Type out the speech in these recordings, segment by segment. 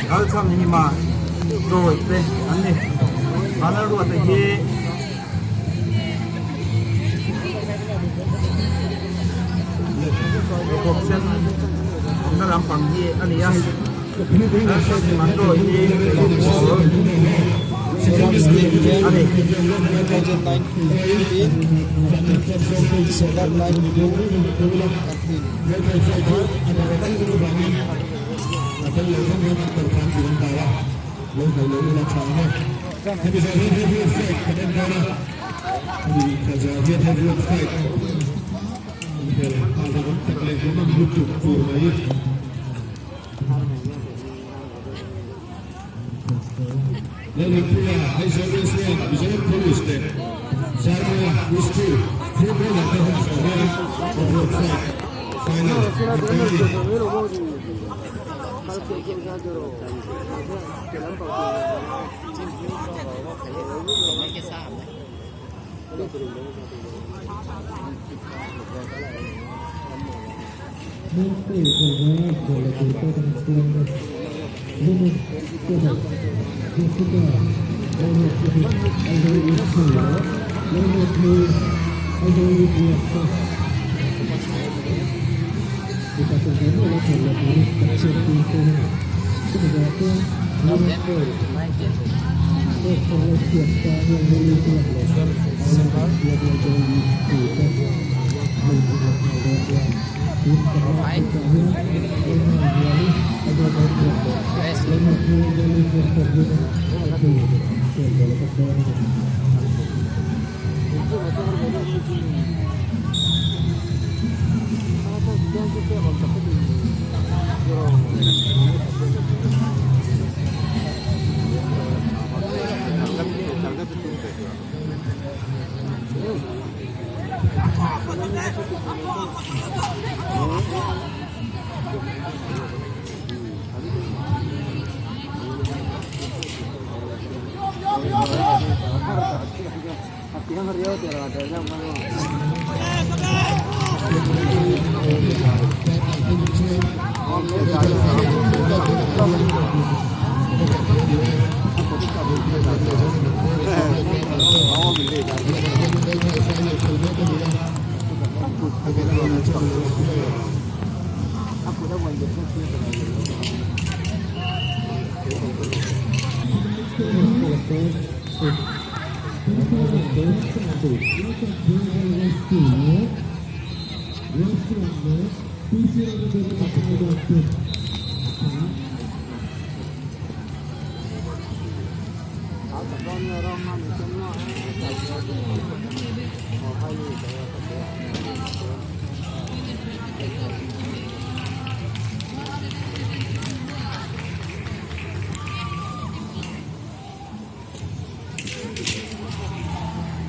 Lalchhanhima Dawi te an ni. Vanlalruata hi Bawk sen awmna lampang hi a ni a. Lalchhanhima Dawi hi pawl a ni.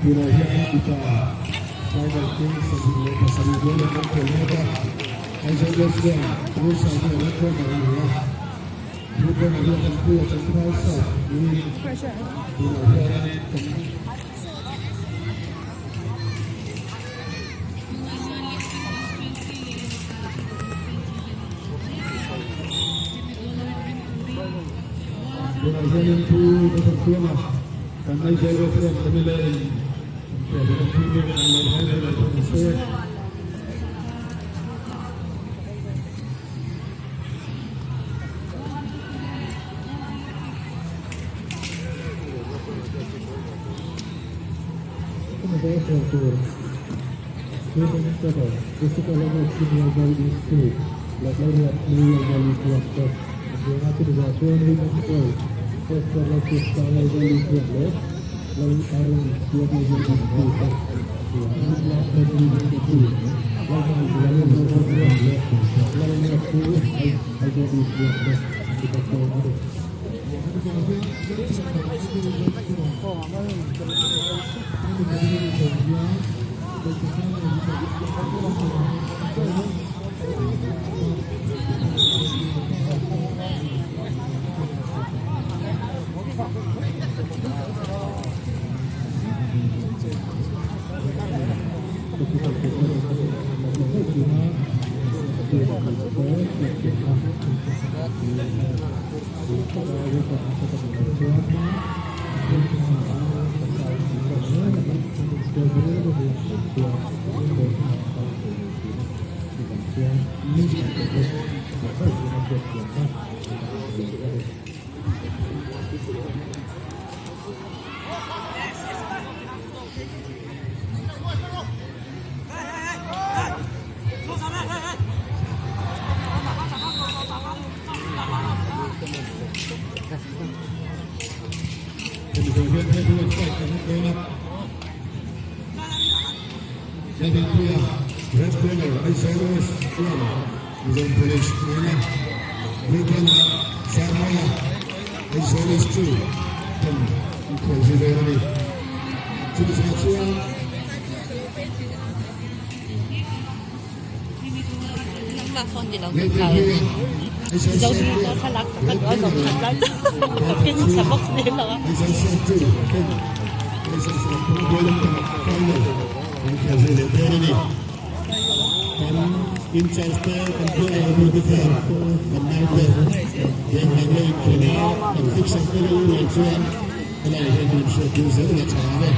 Tunah hian mipa final te 27 rual an awm thei mek a, Aizawl West chuan Rosami a red corner a ni a, blue corner hian kan pu a Champhai South niin tunah hian kan Tunah hianin thu ka thawk chiang a, kan Aizawl West End MLA in kan thu mek an lo hai mai lo pawh ni se. Hemi zawh hian heavyweight fight kan awm dawn a. Lalrinpuia, Red Corner, Aizawl West chuan Mizoram Police hnuaina Blue Corner Sarmawia, Aizawl East chu ten an khual zui dawn a ni. Chumi zawhah chuan Lalrinpuia, Aizawl South chuan Red Corner Vanpui Aizawl South chu ten Aizawl South panga goal an final an khel zui leh dawn a ni. Kan in-charge te, kan player ho te khan kan naute game dang leh inkhel a, kan fixer te leh urual chuan helaiah hian kan inhriat tir zel leh tha ang e.